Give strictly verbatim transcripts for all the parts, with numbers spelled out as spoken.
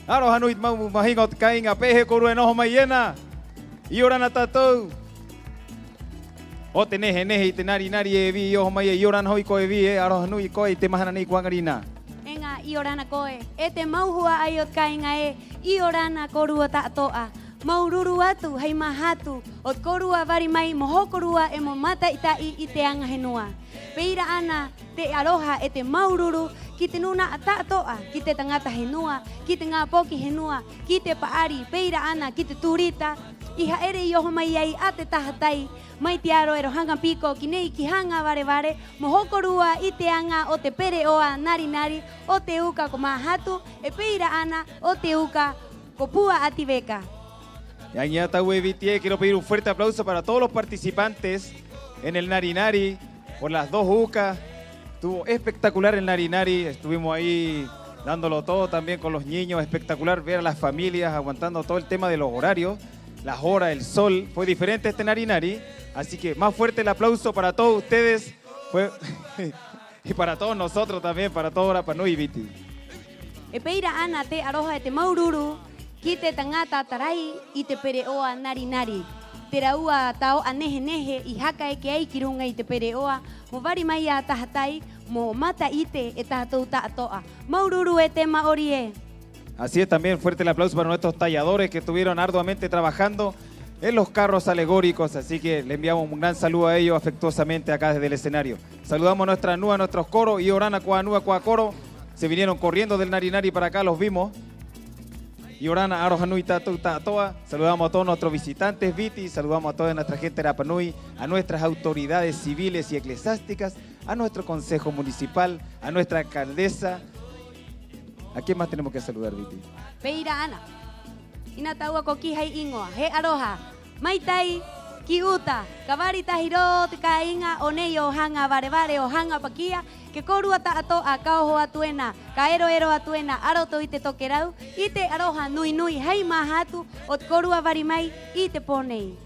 Aroha nui te mau mahiŋo o te kāiŋa, ¿pē hē kōrua e noho mai ena? 'Iorana tātou. 'O te nehe-nehe i te nari-nari, e Vī, i oho mai e 'iorana ho'i koe, e Vī, e. Aroha nui koe i te mahana nei ko 'aŋa rinā. Eŋa, 'iorana koe. E te mau hua'ai o te kāiŋa ē, 'iorana kōrua ta'ato'a. Māuru-uru atu hai māhatu o te kōrua vari mai mo hokorua 'e mo mata'ita'i i te aŋa henua. Pē ira 'ana te aroha 'e te māuru-uru ki te nūna'a ta'ato'a, ki te taŋata henua, ki te ŋā poki henua, ki te pa'ari, pē ira 'ana ki te tūrita i ha'ere i oho mai ai a te taha tai mai te aro era o Haŋa Piko ki nei, ki Haŋa Vare-vare, mo hokorua i te aŋa o te pere'oa nari-nari, o te uka ko Māhatu, 'e pē ira 'ana o te uka ko Pua 'Ati Veka. Ya, ya, tāua e Viti ē, quiero pedir un fuerte aplauso para todos los participantes en el nari-nari, por las dos uka. Estuvo espectacular el nari-nari, estuvimos ahí dándolo todo también con los niños, espectacular ver a las familias aguantando todo el tema de los horarios, las horas, el sol, fue diferente este nari-nari, así que más fuerte el aplauso para todos ustedes, fue, y para todos nosotros también, para todo Rapa Nui, Viti. E pē ira 'ana te aroha 'e te māuru-uru ki te taŋata tarai i te pere'oa nari-nari, te rāua tao'a nehe-nehe i haka eke ai ki ruŋa i te pere'oa mo vari mai a taha tai mo mata'ite e tātou ta'ato'a. Māuru-uru e te ma'ori ē. Así es, también fuerte el aplauso para nuestros talladores que estuvieron arduamente trabajando en los carros alegóricos, así que le enviamos un gran saludo a ellos afectuosamente acá desde el escenario. Saludamos a nuestra nua, a nuestros coros, 'Iorana, ko 'Anua, ko 'Akoro. Se vinieron corriendo del nari-nari para acá, los vimos. 'Iorana, aroha nui tātou ta'ato'a. Saludamos a todos nuestros visitantes, Viti. Saludamos a toda nuestra gente de Rapa Nui, a nuestras autoridades civiles y eclesiásticas, a nuestro consejo municipal, a nuestra alcaldesa. ¿A quién más tenemos que saludar, Viti? Pē ira 'ana. 'Ina tāua ko kī hai 'īŋoa, he aroha. Mai tai ki uta, ka vari tahi rō te kāiŋa o nei o Haŋa Vare-vare, o Haŋa Pakia, ki a kōrua ta'ato'a ka oho atu ena, ka ero-ero atu ena a roto i te tokerau, i te aroha nui-nui hai māhatu o te kōrua vari mai i te pō nei.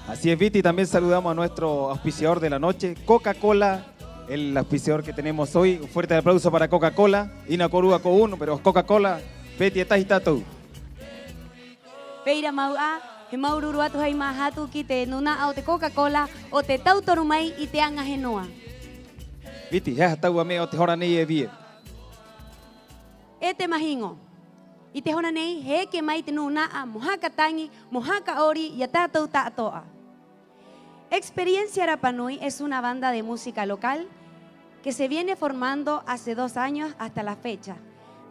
Así es, Viti, también saludamos a nuestro auspiciador de la noche, Coca-Cola, el auspiciador que tenemos hoy. Un fuerte aplauso para Coca-Cola. 'Ina kōrua ko unu, pero Coca-Cola, Viti, e tahi tātou. Pē ira mau 'ā, he māuru-uru atu hai māhatu ki te nūna'a o te Coca-Cola 'o te tautoru mai i te aŋa henua. Viti, he aha tāua me'e o te hora nei, e Vī ē? E te mahiŋo, 'i te hora nei he eke mai te nūna'a mo haka taŋi, mo haka 'ori i a tātou ta'ato'a. Experiencia Rapa Nui es una banda de música local que se viene formando hace dos años hasta la fecha.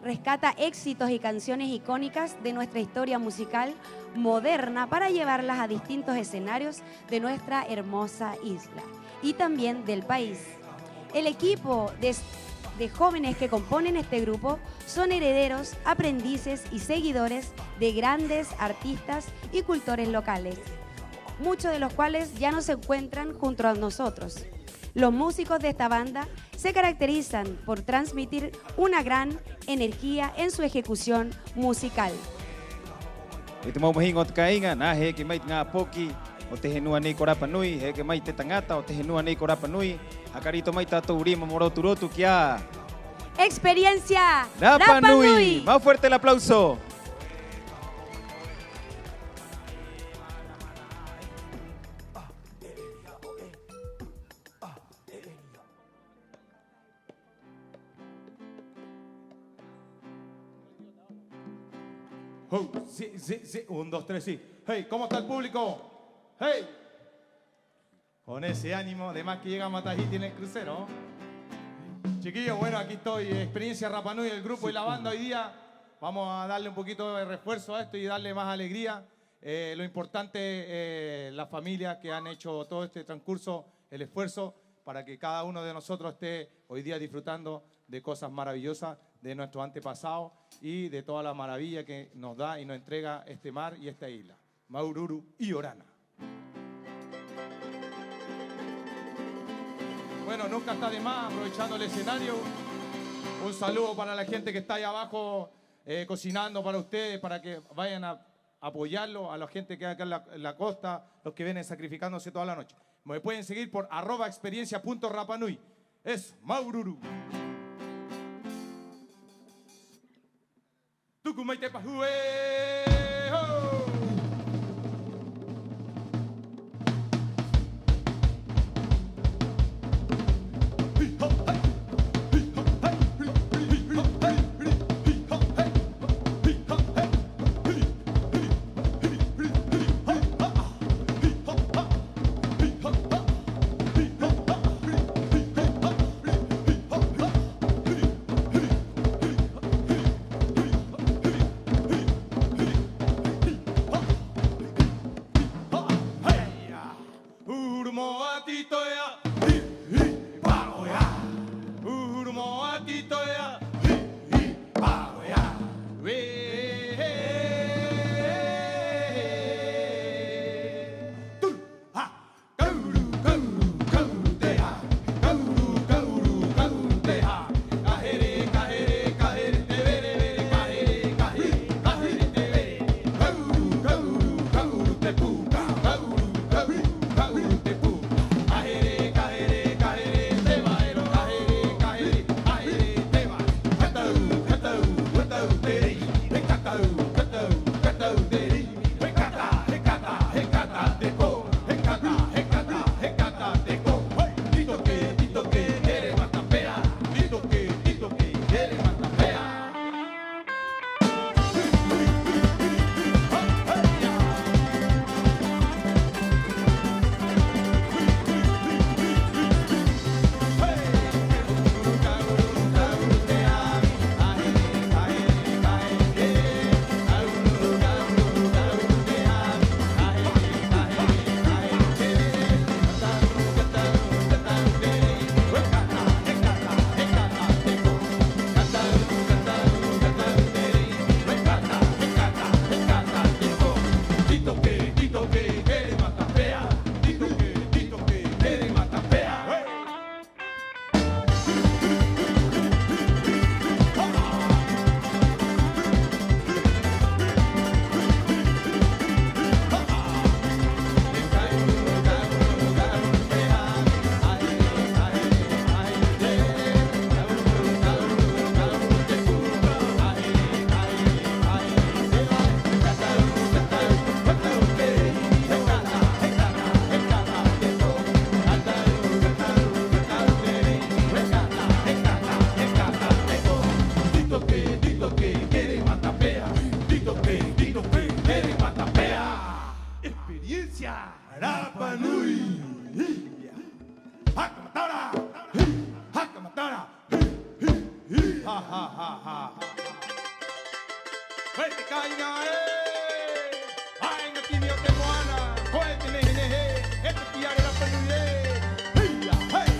Rescata éxitos y canciones icónicas de nuestra historia musical moderna para llevarlas a distintos escenarios de nuestra hermosa isla y también del país. El equipo de, de jóvenes que componen este grupo son herederos, aprendices y seguidores de grandes artistas y cultores locales, muchos de los cuales ya no se encuentran junto a nosotros. Los músicos de esta banda se caracterizan por transmitir una gran energía en su ejecución musical. E te mau mahiŋo o te kāiŋa, nā, he eke mai te ŋā poki o te henua nei ko Rapa Nui, he eke mai te taŋata o te henua nei ko Rapa Nui, haka rito mai tātou rima mo rotu-rotu ki a Experiencia Rapa Nui. Rapa Nui. Más fuerte el aplauso. Ho, sí, sí, sí. Un, dos, tres, sí. Hey, ¿cómo está el público? Hey. Con ese ánimo, además que llegamos a Tahiti en el crucero. Chiquillos, bueno, aquí estoy, Experiencia Rapa Nui, el grupo y la banda hoy día. Vamos a darle un poquito de refuerzo a esto y darle más alegría. Eh, lo importante, eh, las familias que han hecho todo este transcurso, el esfuerzo para que cada uno de nosotros esté hoy día disfrutando de cosas maravillosas de nuestros antepasados y de toda la maravilla que nos da y nos entrega este mar y esta isla. Māuru-uru, 'iorana. Bueno, nunca está de más, aprovechando el escenario, un saludo para la gente que está ahí abajo, eh, cocinando para ustedes, para que vayan a apoyarlo, a la gente que hay acá en la, en la costa, los que vienen sacrificándose toda la noche. Me pueden seguir por arroba experiencia punto rapanui. Eso, māuru-uru. Tuku mai te pahū ē, ho! Huru mo a tito ea, hi, hi, pa o ea. Huru mo a tito ea, hi, hi, pa o ea. Wē, he, he, he, he. Turu, ha. Ka uru, ka uru, ka uru te hā. Ka uru, ka uru, ka uru te hā. Ka here, ka here, ka here te were-were. Ka here, ka here, ka here te were. Ka uru, ka uru, ka uru te pū. Ka uru, ka uru, ka uru te pū. Ka here, ka here, ka here te vaero. Ka here, ka here, ka here te vaero. Ka tau, ka tau, ka tau te rei. He ka tau, ka tau, ka tau te rei. He kata, he kata, he kata te ko. He kata, he kata, he kata te ko. Hoi! Tito kē, tito kē, here matapea. Tito kē, tito kē, here matapea. Tito kē, tito kē, here matapea. Tito kē, tito kē, here matapea. Experiencia Rapa Nui. Haka matara, hī, haka matara, hī, hī, hī, ha, ha, ha, ha. Hoi te kāiŋa ē, a ŋā tini o te moana, koe te nehe-nehe, e te tiare rapa nui ē. Hia, hei!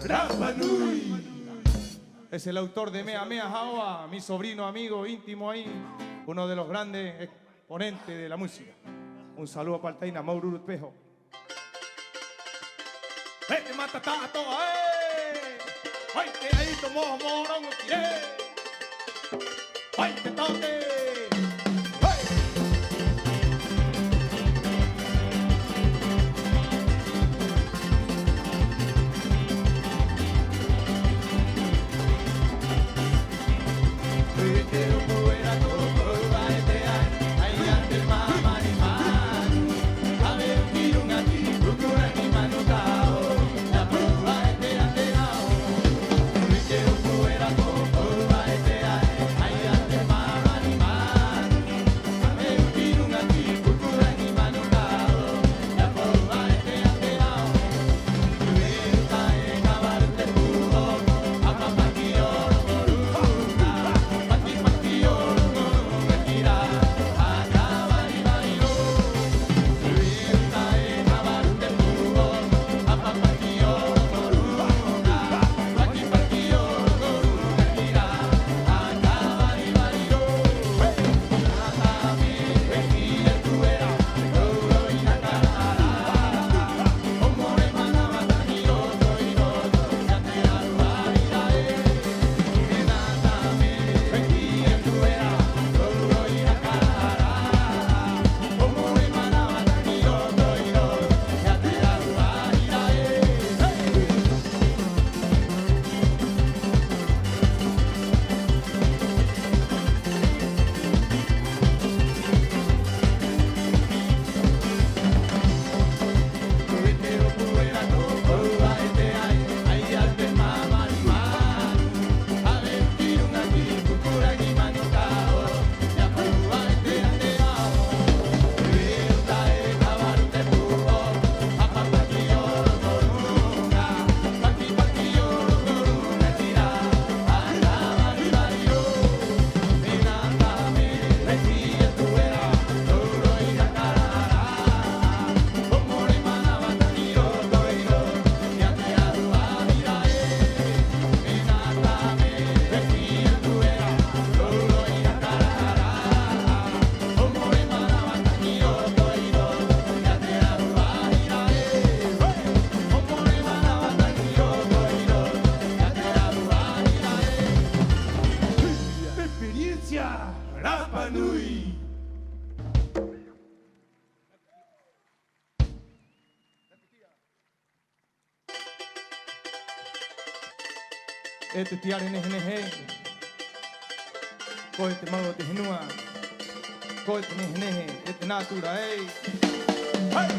Rapa Nui. Es el autor de Mea Mea Haoa, mi sobrino amigo íntimo ahí, uno de los grandes exponentes de la música. Un saludo para el Taina, māuru-uru te peho. ¡He te mata ta'ato'a ē! ¡Hai te aito moho moroŋo ki rē! ¡Hai te tote! ¡Hai! Experiencia Rapa Nui. E te tiare nehe-nehe, koe te mau o te henua, koe te nehe-nehe, e te nātura ē. ¡Hai!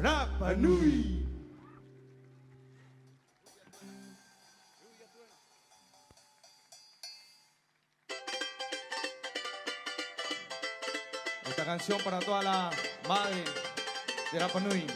Rapa Nui. Esta canción para toda la madre de Rapa Nui.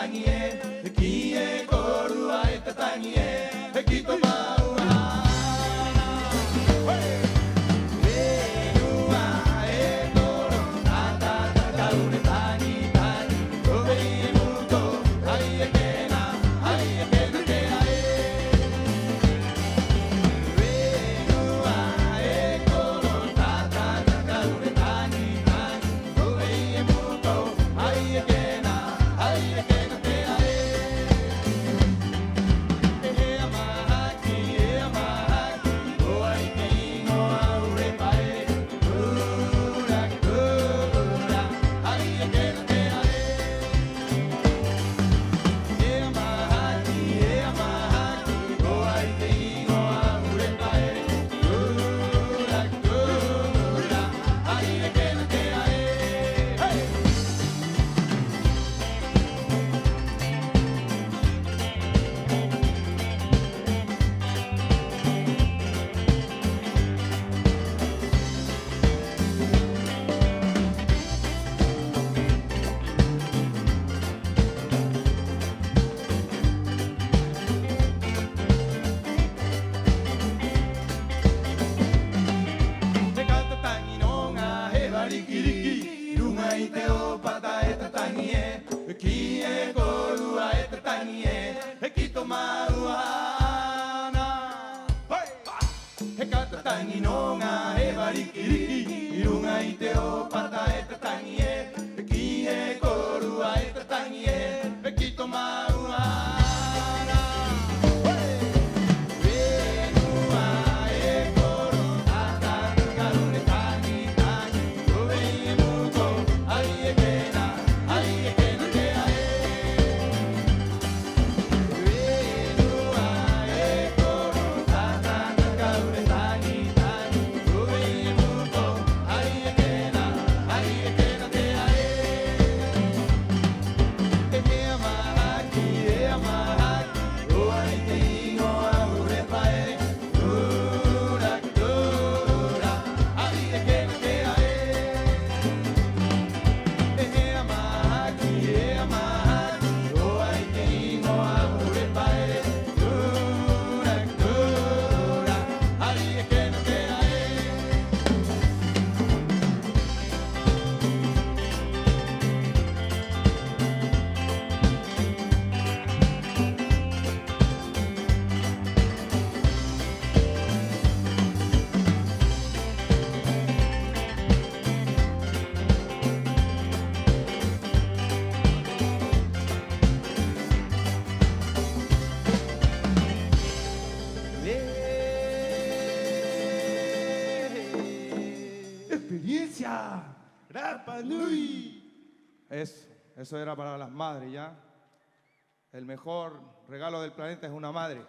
taŋi ē, e kī ē kōrua e te taŋi ē, e ki tō māua hana. Hey! E nua, e koro, a tata kaure taŋi taŋi, ko vei e muto, hai e kena, hai e kena te ae. E nua, e koro, a tata kaure taŋi taŋi, ko vei e muto, hai e kena, hai e kena te ae. E hea mahaki, e hea mahaki, ko ai te 'īŋoa ure pae, ura, ura, hai e kena te ae. E hea mahaki, e hea mahaki, ko ai te 'īŋoa ure pae, ura, ura, hai e kena te ae. Hey! He ka te taŋi nō ŋā heva riki-riki, 'i ruŋa i te 'ōpata e te taŋi ē, e kī ē kōrua e te taŋi ē, e ki tō māua hana. Hey! He ka te taŋi nō ŋā heva riki-riki, 'i ruŋa i te 'ōpata e te taŋi ē, e kī ē kōrua e te taŋi ē, e ki tō māua hana. Hey! E nua, e koro, a tata kaure taŋi taŋi, ko vei e muto, hai e kena, hai e kena te ae. Experiencia Rapa Nui. Eso, eso era para las madres, ¿ya? El mejor regalo del planeta es una madre.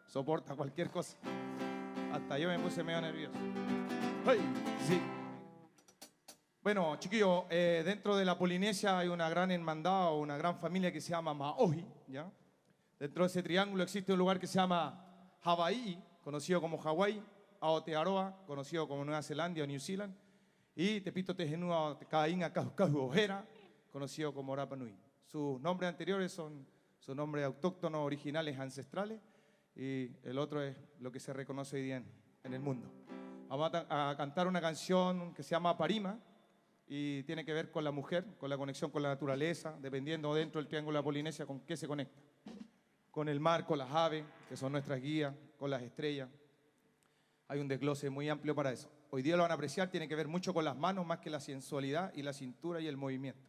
Soporta cualquier cosa. Hasta yo me puse medio nervioso. ¡Hey! Sí. Bueno, chiquillo, eh, dentro de la Polinesia hay una gran hermandad o una gran familia que se llama Mā'ohi, ¿ya? Dentro de ese triángulo existe un lugar que se llama Hawai'i, conocido como Hawái, Aotearoa, conocido como Nueva Zelanda o New Zealand, y Te Pito Te Henua o te Kāiŋa Kahu-kahu o Hera, conocido como Rapa Nui. Sus nombres anteriores son sus nombres autóctonos, originales, ancestrales, y el otro es lo que se reconoce hoy día en, en el mundo. Vamos a ta-, a cantar una canción que se llama Parima, y tiene que ver con la mujer, con la conexión con la naturaleza, dependiendo dentro del Triángulo de la Polinesia con qué se conecta. Con el mar, con las aves, que son nuestras guías, con las estrellas. Hay un desglose muy amplio para eso. Hoy día lo van a apreciar, tiene que ver mucho con las manos más que la sensualidad y la cintura y el movimiento.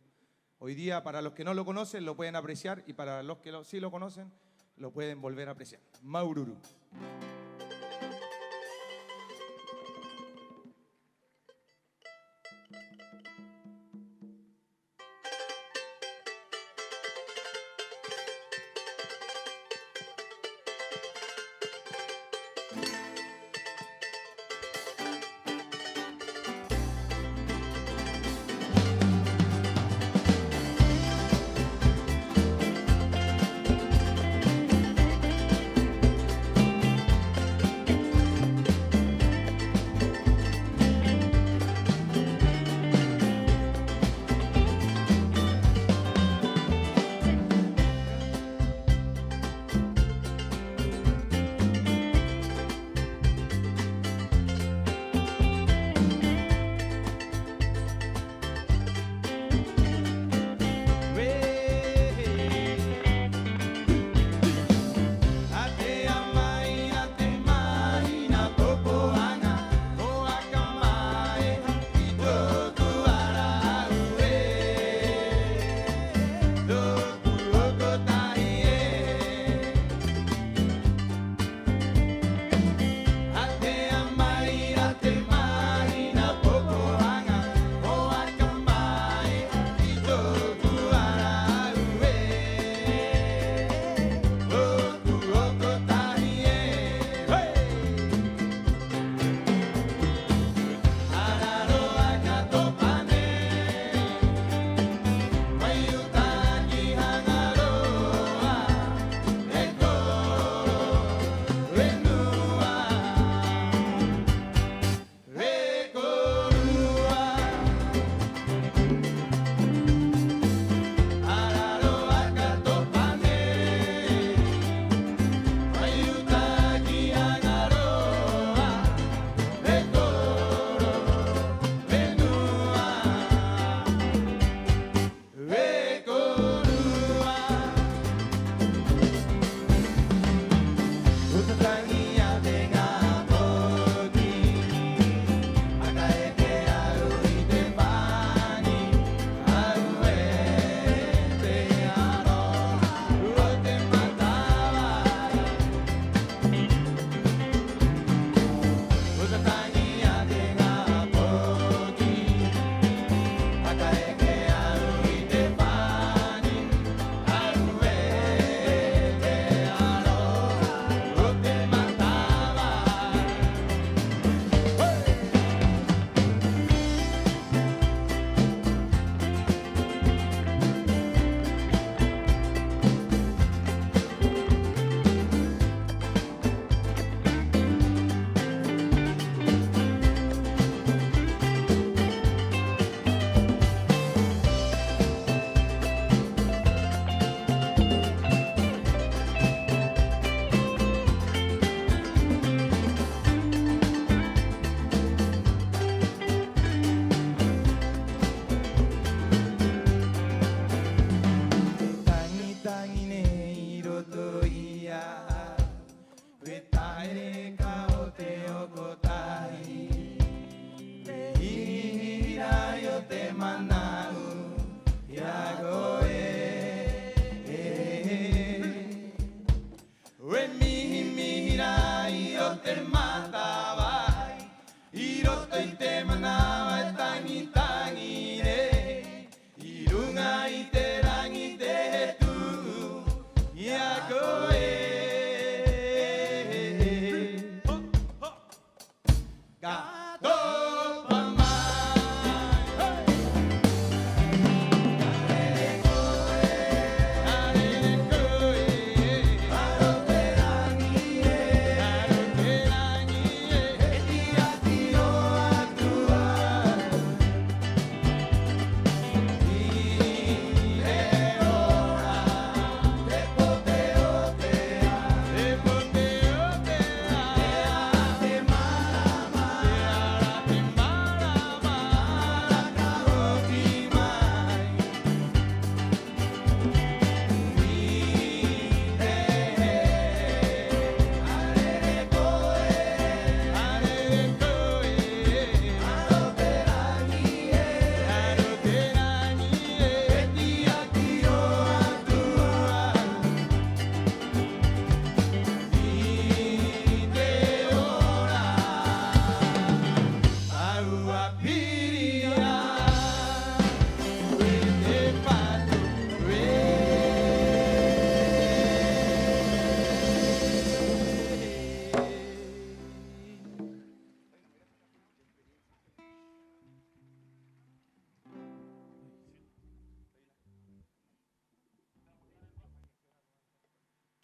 Hoy día, para los que no lo conocen, lo pueden apreciar, y para los que lo, sí lo conocen, lo pueden volver a apreciar. Māuru-uru. te mana'u i a koe. E mihi-mihi rā i roto te matavai, 'i roto i te manava e taŋi-taŋi nei, 'i ruŋa i te raŋi te hetu'u i a koe. Ka topa mai.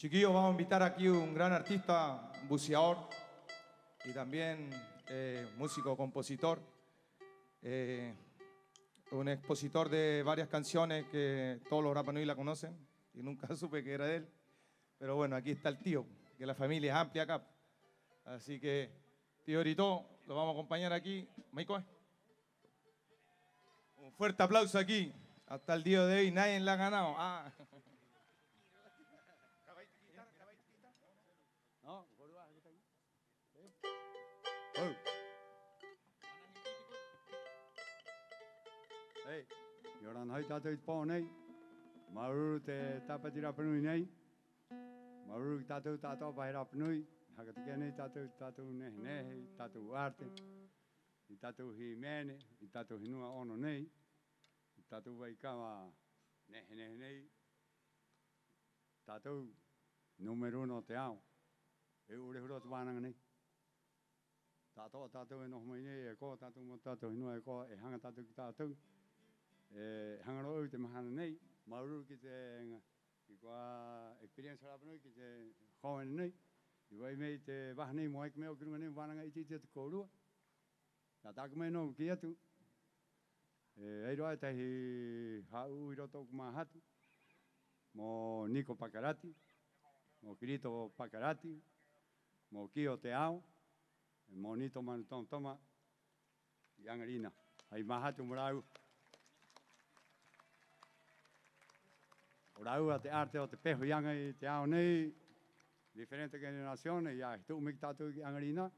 Chiquillos, vamos a invitar aquí un gran artista, buceador y también, eh, músico, compositor, eh, un expositor de varias canciones que todos los Rapa Nui la conocen y nunca supe que era de él. Pero bueno, aquí está el tío, que la familia es amplia acá. Así que, tío Rito, lo vamos a acompañar aquí. Maikoe. Un fuerte aplauso aquí. Hasta el día de hoy nadie la ha ganado. Ah. Hey, 'iorana ho'i tātou 'i te pō nei. Māuru-uru te Tāpati Rapa Nui nei. Māuru-uru ki a tātou ta'ato'a pa he Rapa Nui. Haka take'a nei tātou, tātou nehe-nehe, tātou arte, i tātou hīmene, i tātou henua 'ono nei, i tātou vaikava nehe-nehe nei, tātou número uno o te ao. E u'u rehu rō te vānaŋa nei. Ta'ato'a tātou e noho mai nei, e koa tātou mo te tātou henua, e koa e haŋa tātou ki a tātou. E haŋa rō au i te mahana nei, māuru-uru ki te ŋā, ki kuā experiencia Rapa Nui, ki te hō'ē nei i va'ai mai i te vaha nei mo ai ki a au ki ruŋa nei mo vānaŋa 'iti-'iti atu ki a kōrua. Ka ta'a mai nō kī atu, e ai rō 'ā e tahi hā'ū'ū 'i roto o tō'oku māhatu, mo Niko Pakarati, mo Kirito Pakarati, mo Kio Te Ao, mo Nito Manu Tomatoma, i 'aŋarinā. Hai māhatu mo rāua. O rāua te arte o te peho i aŋa i te ao nei, diferente generaciones, i a he tu'u mai ki a tātou ki 'aŋarinā.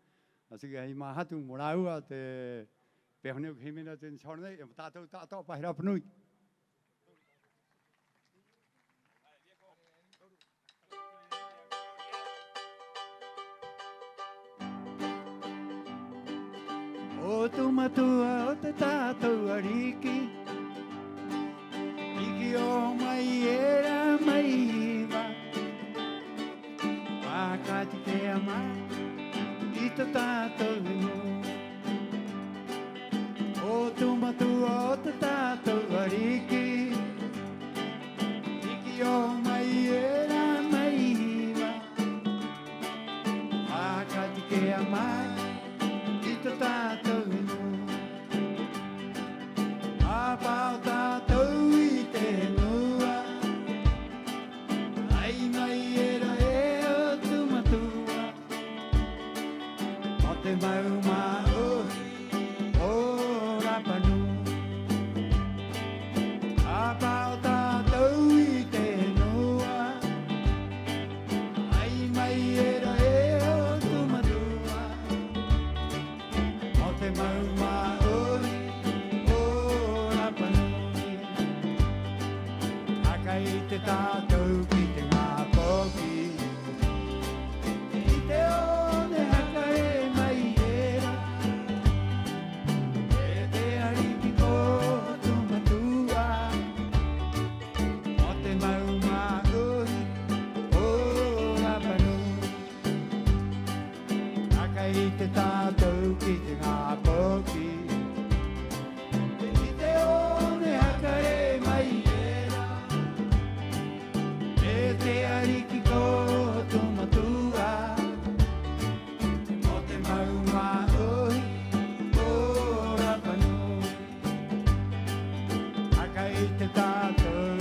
Así que hai māhatu mo rāua te peho nei o ka hīmene o te hora nei, 'e mo tātou ta'ato'a pa he Rapa Nui. 'O tū matua o te tātou 'ariki, i kī oho mai era mai iva, pākati kea mai i tō tātou henua. 'O tū matua o te tātou 'ariki, i kī oho mai era mai iva, pākati kea mai i tō tātou henua. A pā'o tātou i te henua, ai mai era e o tū matua, o te mau mā'ohi o Rapa Nui. A pā'o tātou i te henua, ai mai era e o tū matua, o te mau mā'ohi o tātou ki te ŋā poki, ki te one haka rē mai era, e te Ariki ko Hotu Matu'a, mo te mau mā'ohi o Rapa Nui. Haka 'ite tātou ki te ŋā poki, ki te one haka rē mai era, e te Ariki ko Hotu Matu'a, mo te mau mā'ohi o Rapa Nui. Haka 'ite tātou,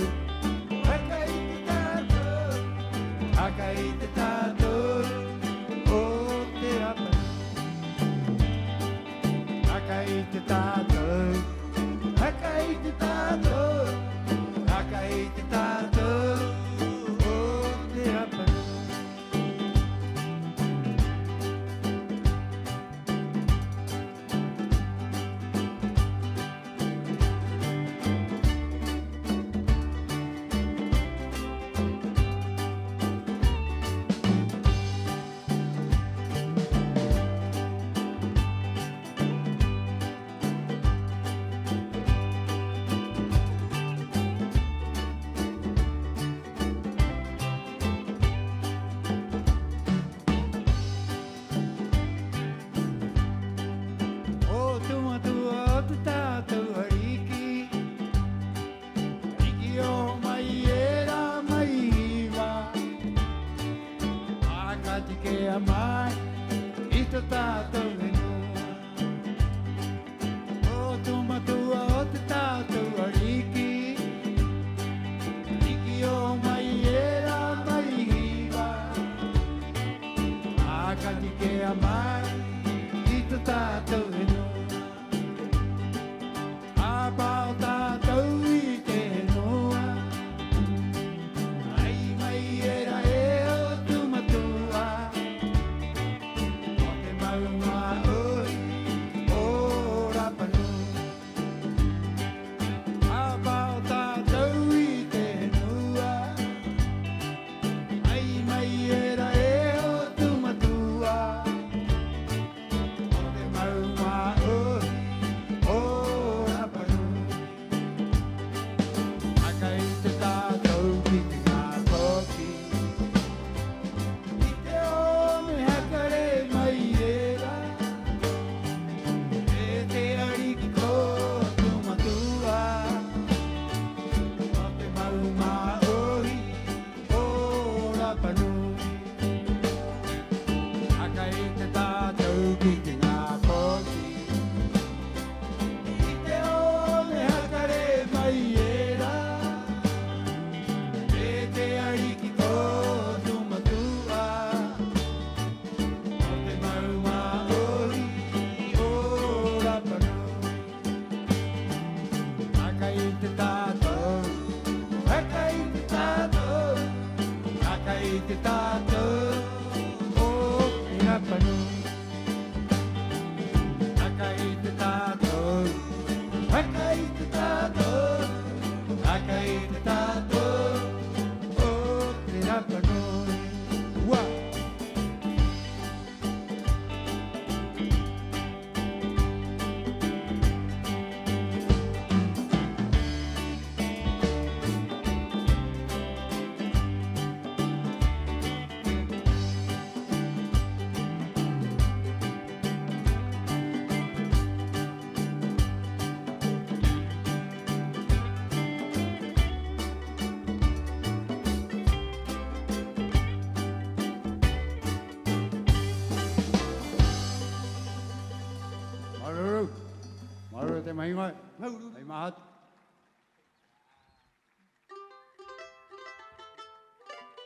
haka 'ite tātou, haka 'ite tātou o te Rapa Nui. Haka 'ite tātou, haka 'ite tātou, haka 'ite tātou o te Rapa Nui. 'O Hotu Matu'a, 'o te tātou Ariki, i kī oho mai era mai Hiva, a ka tike'a mai i tō tātou henua. 'O Hotu Matu'a, 'o te tātou Ariki, i kī oho mai era mai Hiva, a ka tike'a mai i tō tātou henua. A pa'o tātou i te henua, ai mai era e Hotu Matu'a, mo te mau mā'ohi o Rapa Nui. A pa'o tātou i te henua, ai mai era e Hotu Matu'a, mo te mau mā'ohi o Rapa Nui. Haka 'ite tātou ki te ŋā poki, ki te one haka rē mai era, e te Ariki ko Hotu Matu'a, mo te mau mā'ohi o Rapa Nui. Haka 'ite tātou ki te ŋā poki, ki te one haka rē mai era, e te Ariki ko Hotu Matu'a, mo te mau mā'ohi o Rapa Nui. Haka 'ite tātou, haka 'ite tātou, haka 'ite tātou o te Rapa Nui. Haka 'ite tātou, haka 'ite tātou, haka 'ite tātou o te Rapa Nui. Ua. Māuru-uru. Māuru-uru te mahiŋo ē. Māuru-uru. Hai maha atu.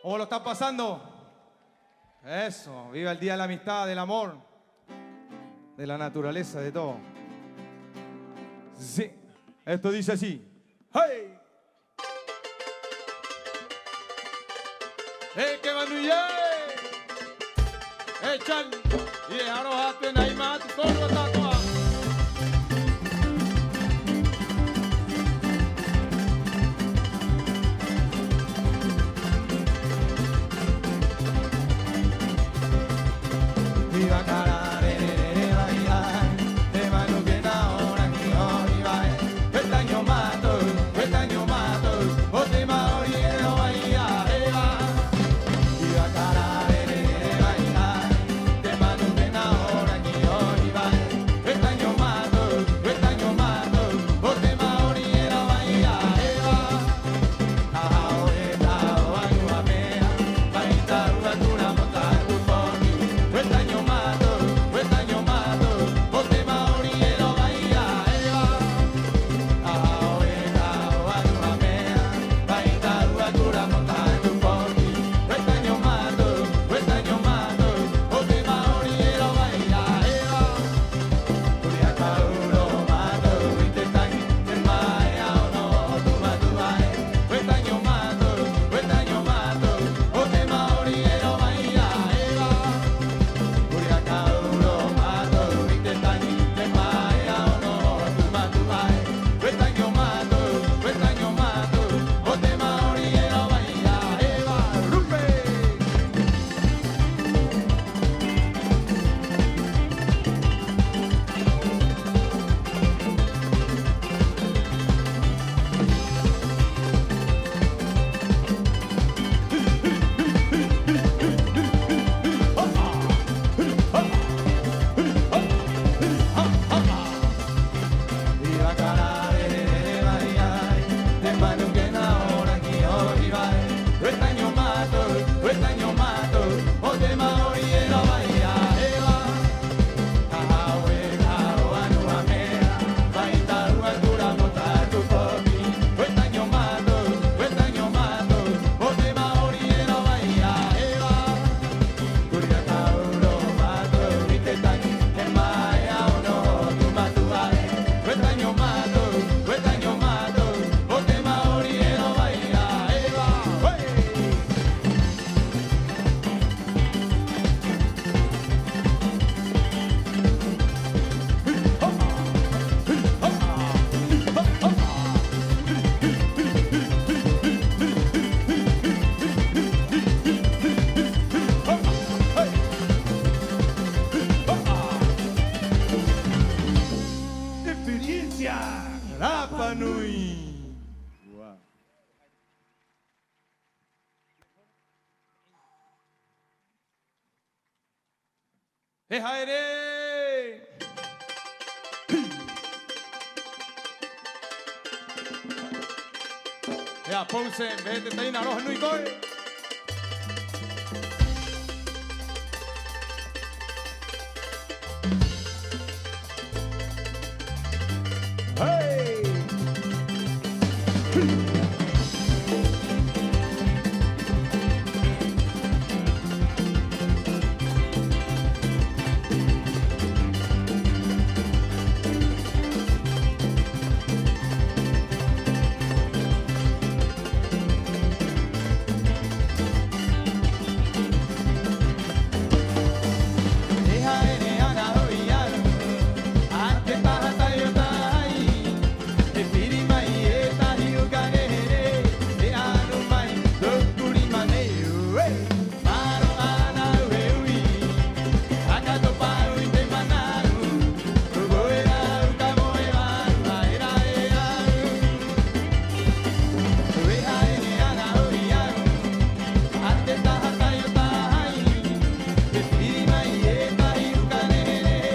¿Cómo lo están pasando? Eso, viva el Día de la Amistad, del Amor, de la Naturaleza, de todo. Sí, esto dice así. ¡Hey! ¡E ke manu ē! ¡E Chan! ¡I e aroha atu ena i mātou kōrua ta'ato'a! Experiencia Rapa Nui. ¡He haere! ¡He a pause, mete taina roa nui koe! E haere ana ho'i a au a te taha taiota hai, e piri mai e tahi uka nehe-nehe, e 'a'amu mai tō'oku rima nei. Uē! Maro ana au he u'i, haka topa au i te mana'u, ko koe rā au ka moe vārua era e au. E haere ana ho'i a au a te taha taiota hai, e piri mai e tahi uka nehe-nehe,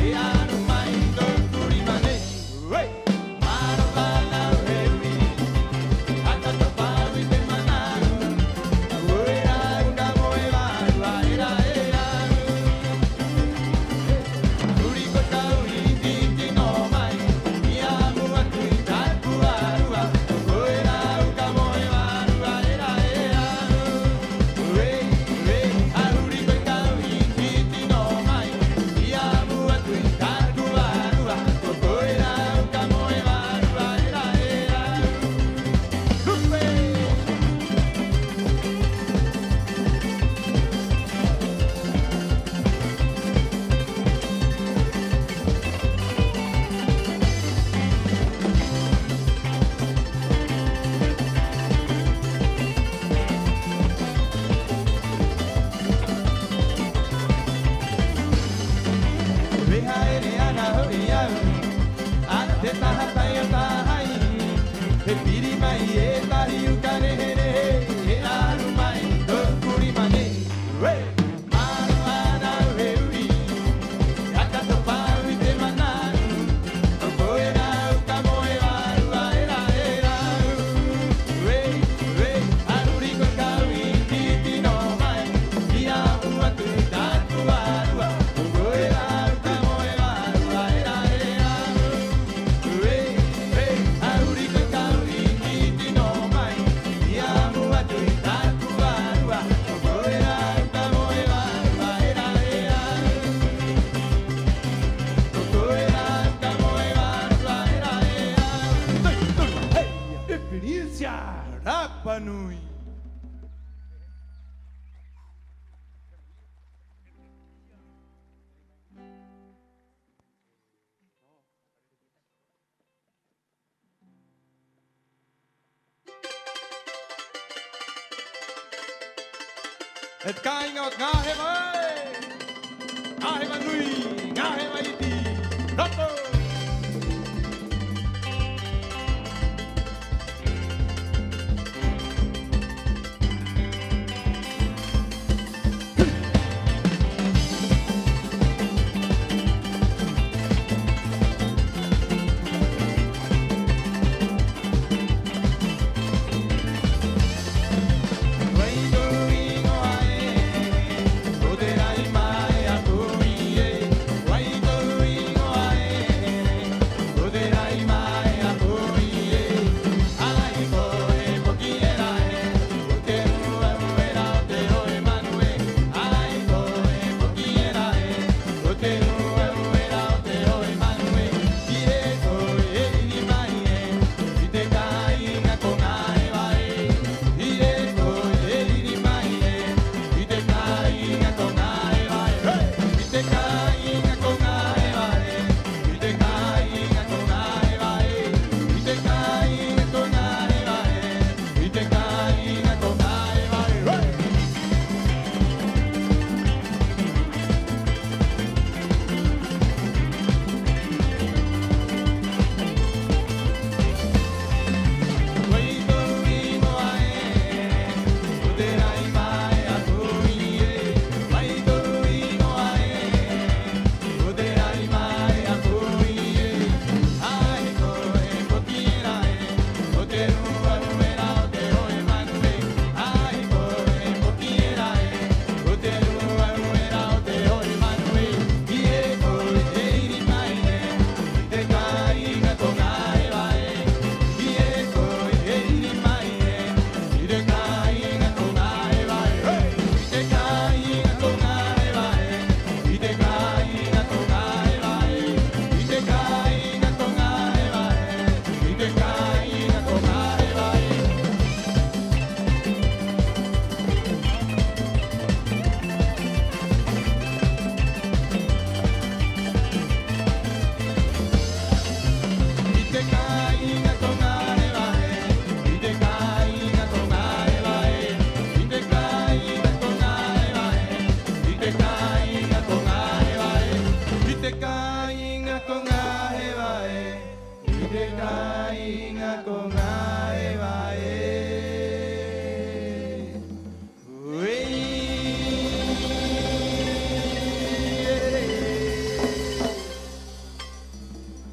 e 'a'amu mai tō'oku rima nei. Uē! Maro ana au he u'i, haka topa au i te mana'u, ko koe rā au ka moe vārua era e au. Huri koe ka u'i, titi nō mai, i 'a'amu atu i tā'aku vārua, ko koe rā au ka moe vārua era e au. Uē, uē, a huri koe ka u'i, titi nō mai, i 'a'amu atu i tā'aku vārua, ko koe rā au ka moe vārua era e au. ¡Lupe! E haere ana ho'i a au a te taha taiota hai, e piri mai e tahi uka nehe-nehe, e 'a'amu mai tō'oku rima nei. Uē! Maro ana au he u'i, haka topa au i te mana'u, ko koe rā au ka moe vārua era e au. Uē, uē, a huri koe ka u'i, titi nō mai, i 'a'amu atu i tā'aku vārua, ko koe rā au ka moe vārua era e au. Uē, uē, a huri koe ka u'i, titi nō mai, i 'a'amu atu i tā'aku vārua, ko koe rā au ka moe vārua era e au. Ko koe rā au ka moe vārua era e au. Experiencia Rapa Nui. E te kāiŋa o te ŋā heva ē, ŋā heva nui, ŋā heva iti, roto!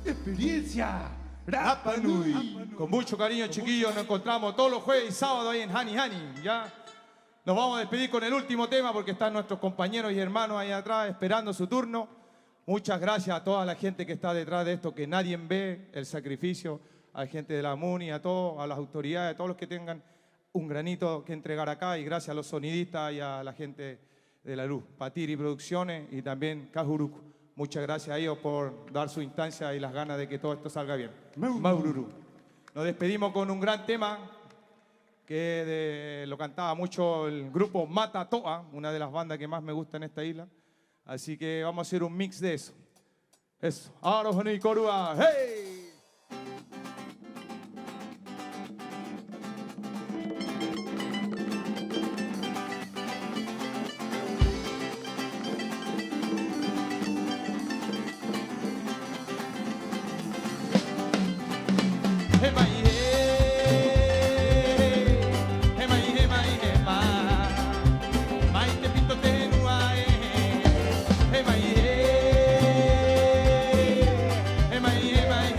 Experiencia Rapa Nui. Con mucho cariño, chiquillos, nos encontramos todos los jueves y sábados ahí en Hani Hani, ¿ya? Nos vamos a despedir con el último tema porque están nuestros compañeros y hermanos ahí atrás esperando su turno. Muchas gracias a toda la gente que está detrás de esto, que nadie ve el sacrificio, a la gente de la MUNI, a todos, a las autoridades, a todos los que tengan un granito que entregar acá, y gracias a los sonidistas y a la gente de la luz, Patiri Producciones y también Kahuruku. Muchas gracias a ellos por dar su instancia y las ganas de que todo esto salga bien. Maururu. Nos despedimos con un gran tema que de, lo cantaba mucho el grupo Mata Toa, una de las bandas que más me gusta en esta isla. Así que vamos a hacer un mix de eso. Eso. Aroha nui kōrua. ¡Hey! He mai hē, he mai, he mai, he mai, mai te pito te henua ē. He mai hē, he mai, he mai,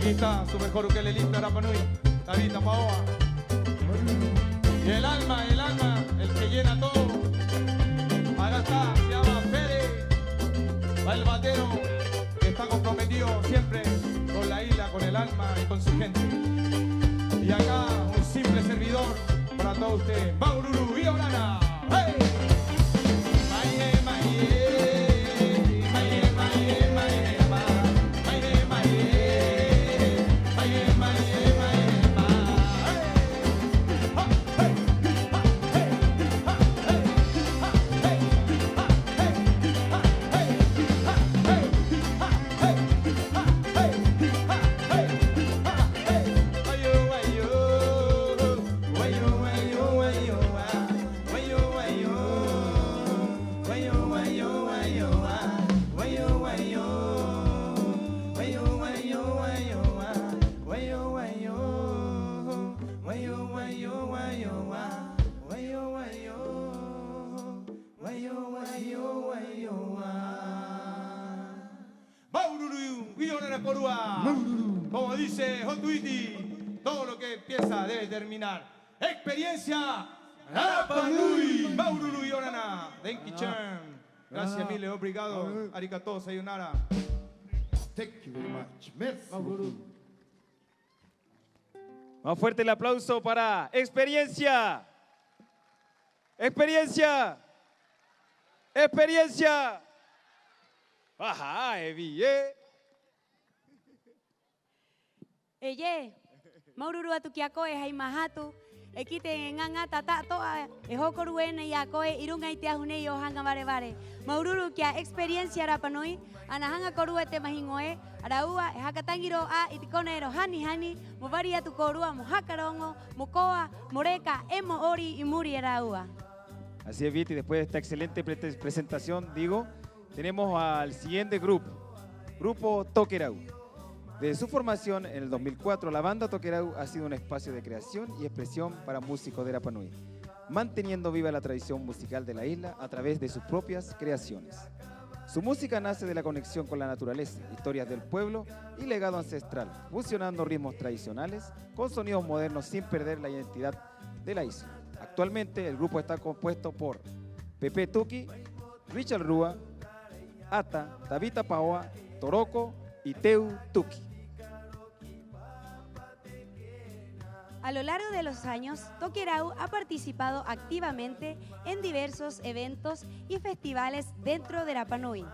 Aquí está su mejor ukelelista Rapa Nui, Tabita Paoa. Y el alma, el alma, el que llena todo. Acá está, se llama Fede, va el batero, que está comprometido siempre con la isla, con el alma y con su gente. Y acá, un simple servidor, para todos ustedes, Māuru-uru 'Iorana. ¡Hey! Māuru-uru 'Iorana, kōrua. Māuru-uru. Como dice Hotu Iti, todo lo que empieza debe terminar. Experiencia Rapa Nui. Māuru-uru 'Iorana. Thank you, champ. Gracias, mil obrigado. Arigato, sayonara. Thank you very much. Merci beaucoup. Más fuerte el aplauso para Experiencia. Experiencia. Experiencia. Aha, e vi'e. E ē, māuru-uru atu ki a koe hai māhatu, e kite ŋā-ŋā ta'ato'a e hoko rū'e ena i a koe 'i ruŋa i te ahu nei o Haŋa Vare-vare. Māuru-uru ki a Experiencia Rapa Nui, ana haŋa kōrua te mahiŋo ē, a rāua e haka taŋi rō 'ā i te kona era o Hani-hani, mo vari atu kōrua mo haka roŋo, mo koa, mo reka 'e mo 'ori 'i muri i a rāua. Así es, Viti, después de esta excelente pre-, presentación, digo, tenemos al siguiente grupo, Grupo Tokerau. Desde su formación en el dos mil cuatro, la banda Tokerau ha sido un espacio de creación y expresión para músicos de Rapa Nui, manteniendo viva la tradición musical de la isla a través de sus propias creaciones. Su música nace de la conexión con la naturaleza, historias del pueblo y legado ancestral, fusionando ritmos tradicionales con sonidos modernos sin perder la identidad de la isla. Actualmente, el grupo está compuesto por Pepe Tuki, Richard Rua, Ata, Tabita Paoa, Toroko y Teu Tuki. A lo largo de los años, Tokerau ha participado activamente en diversos eventos y festivales dentro de Rapa Nui,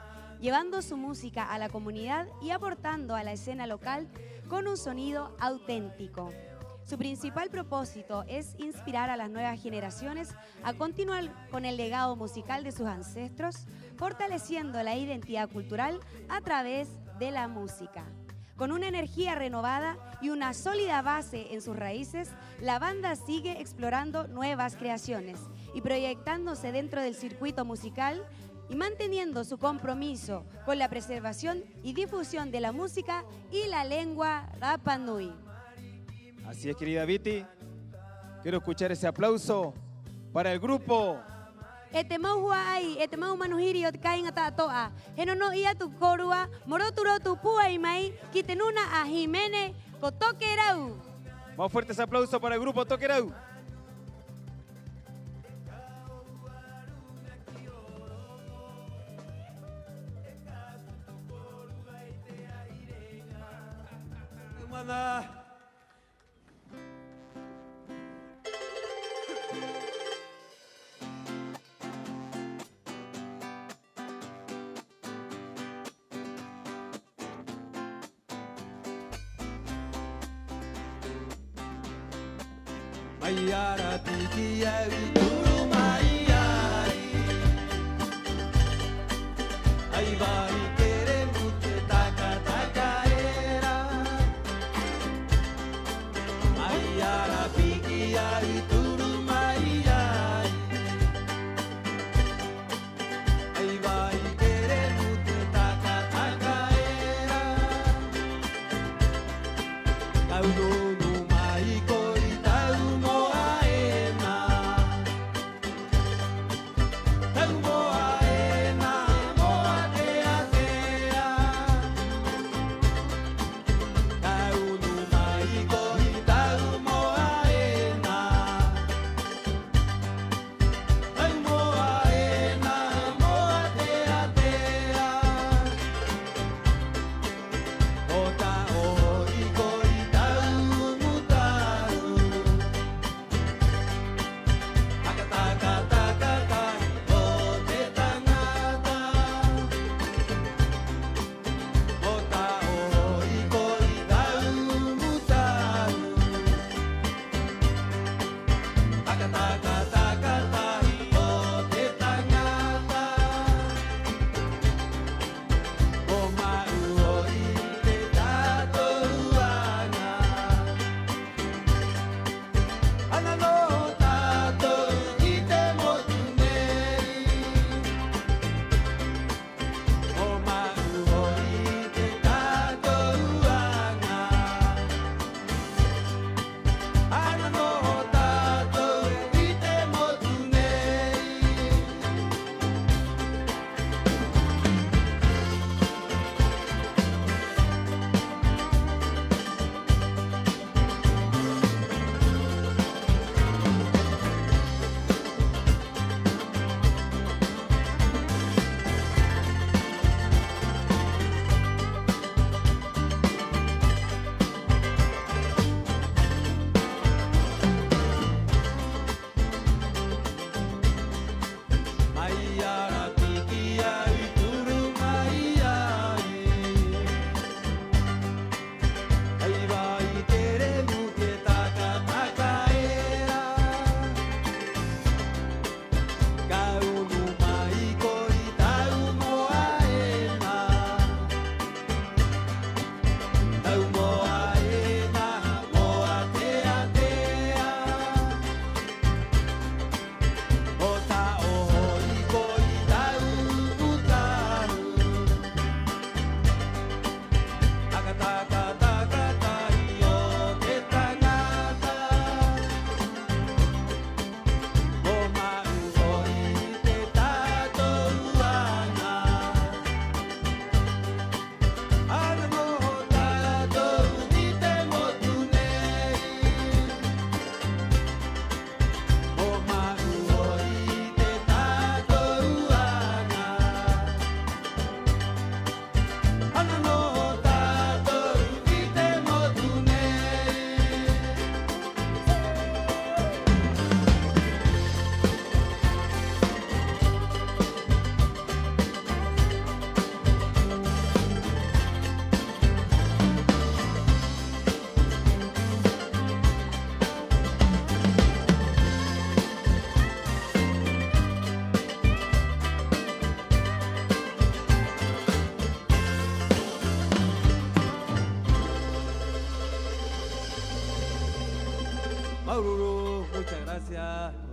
llevando su música a la comunidad y aportando a la escena local con un sonido auténtico. Su principal propósito es inspirar a las nuevas generaciones a continuar con el legado musical de sus ancestros, fortaleciendo la identidad cultural a través de la música. Con una energía renovada y una sólida base en sus raíces, la banda sigue explorando nuevas creaciones y proyectándose dentro del circuito musical y manteniendo su compromiso con la preservación y difusión de la música y la lengua rapa nui. Así es, querida Viti. Quiero escuchar ese aplauso para el grupo. E te mau hua'ai, e te mau manu hiri o te kāiŋa ta'ato'a, he no-no'i atu kōrua mo rotu-rotu pūai mai ki te nuna a hīmene ko Tokerau. Más fuerte ese aplauso para el grupo Tokerau. Mai ara piki au i turu mai ai. Ai vai kere mo te taka-taka era. Mai ara piki au i turu mai ai. Ai vai kere mo te taka-taka era. Tau nō-nō mai koe i tāu noa ena.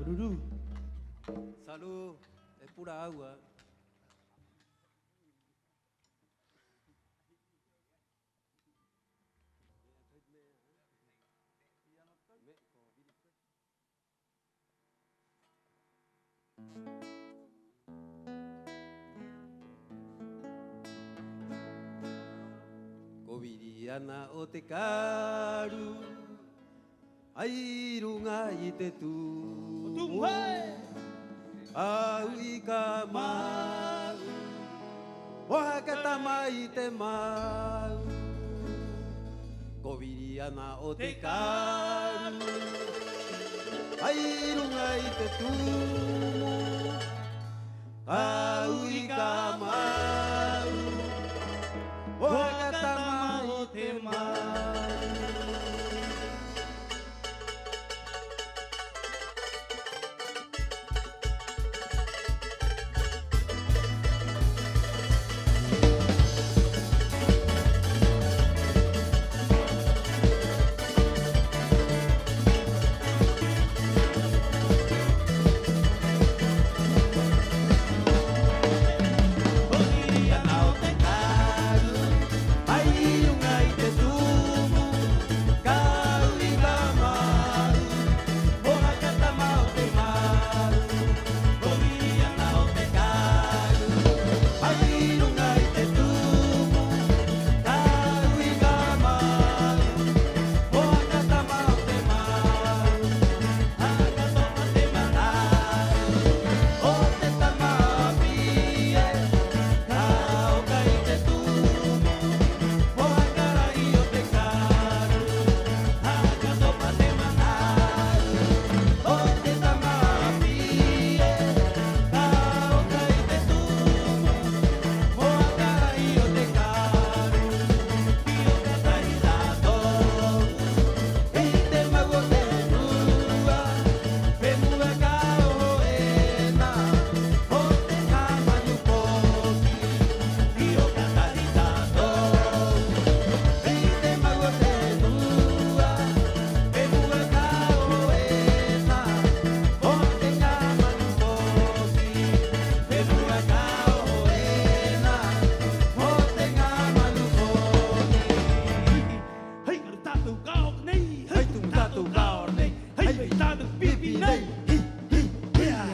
Oruru. Salud, e pura agua. Ko viri 'ana o te karu 'ai ruŋa i te tumu. Ka u'i ka ma'u, mo haka tama i te ma'u. Ko viri 'ana o te karu 'ai ruŋa i te tumu. Ka u'i ka ma'u, mo haka tama i te ma'u. Hai, tū tātou kao nei, hai, tū tātou kao nei, hai, hai, tātou pipi nei, hi, hi, hia.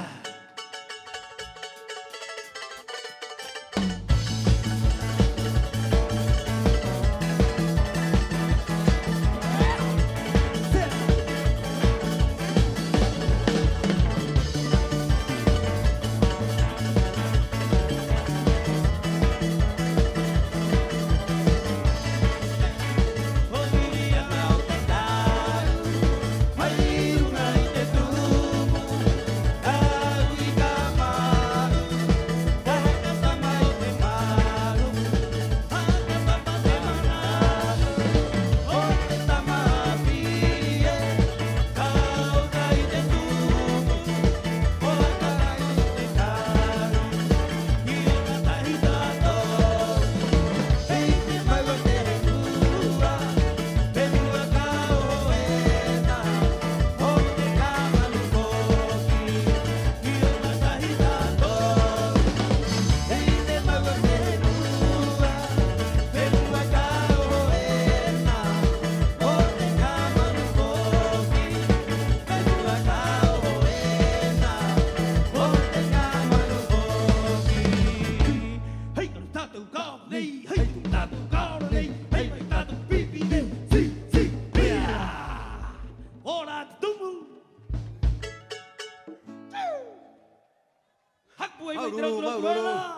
Hai, tū tātou kao nei, hai, tū tātou kao nei, hai, hai, tātou pipi nei, si, si, hia. Ora tumu. Haku ai mai te rau, rau, rau.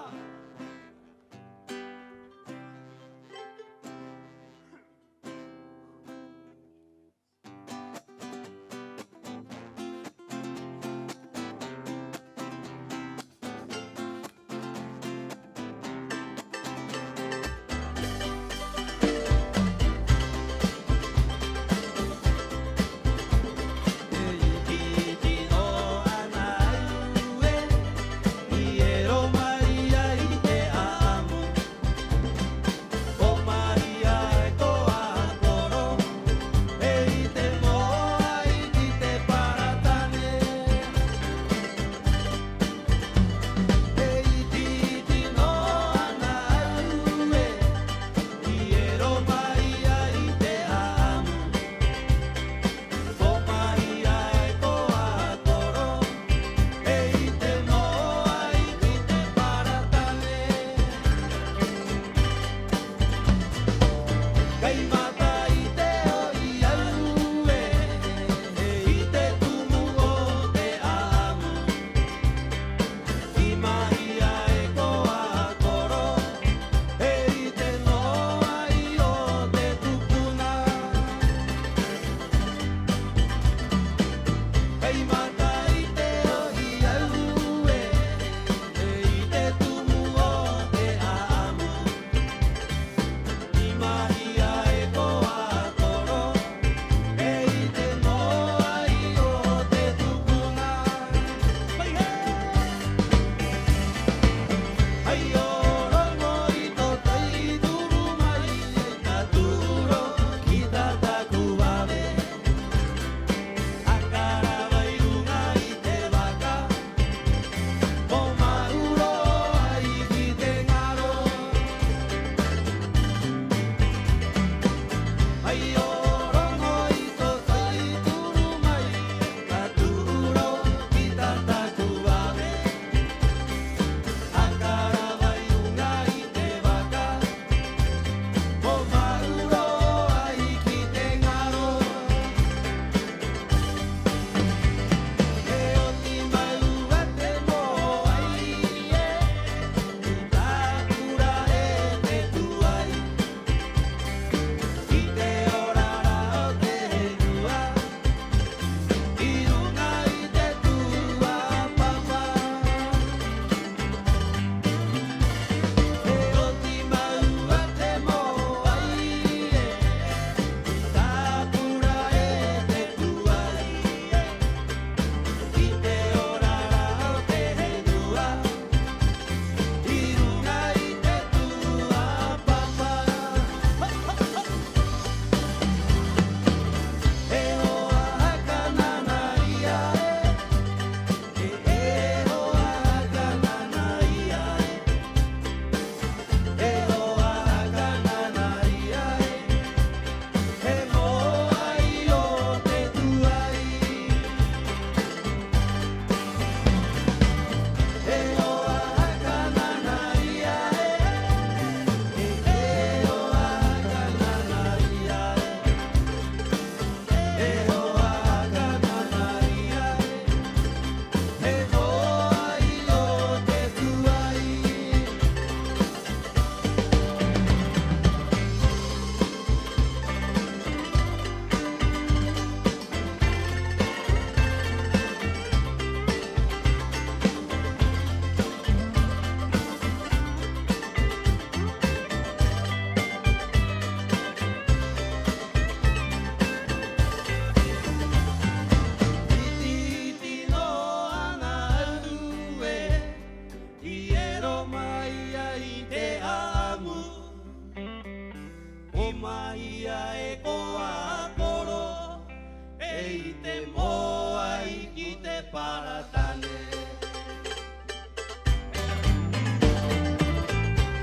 Paratane.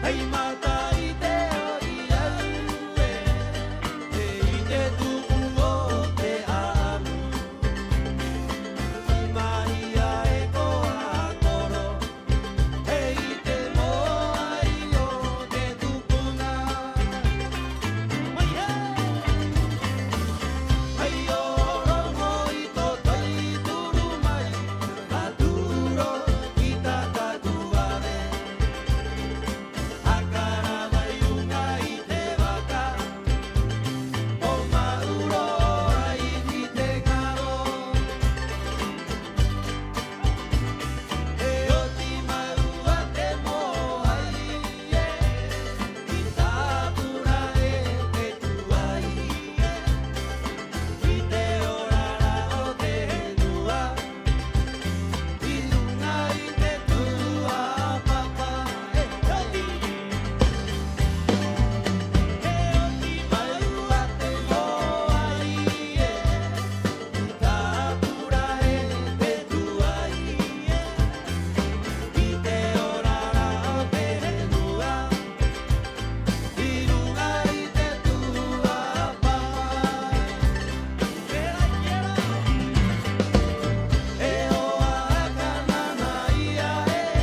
Hai mata i te o i rau e, e i te tu'u o te 'a'amu. I ma'i a e koa koro, e i te mōai o te tupuna. Mai hē! Hai o roŋo i toto i turu mai, a turo ki tātou 'ave. Haka rava i ruŋa i te vaka, o ma'u rō ai ki te ŋaro. E oti mau a te mōai ē, i tāpura e te tuai ē, i te orara o te henua, i ruŋa i te tu'u 'āpapa. E oti, e oti mau a te mōai ē, i tāpura e te tuai ē, i te orara o te henua, i ruŋa i te tu'u 'āpapa. E hoa haka nana ia ē,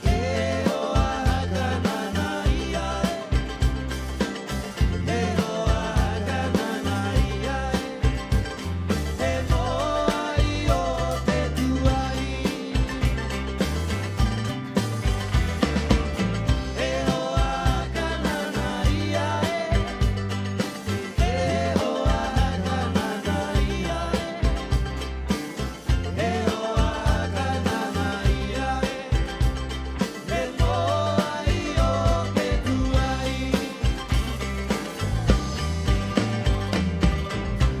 e hoa haka nana ia ē. E hoa haka nana ia ē, he mōai o te tuai. E hoa haka nana ia ē, e hoa haka nana ia ē. E hoa haka nana ia ē, he mōai o te tuai.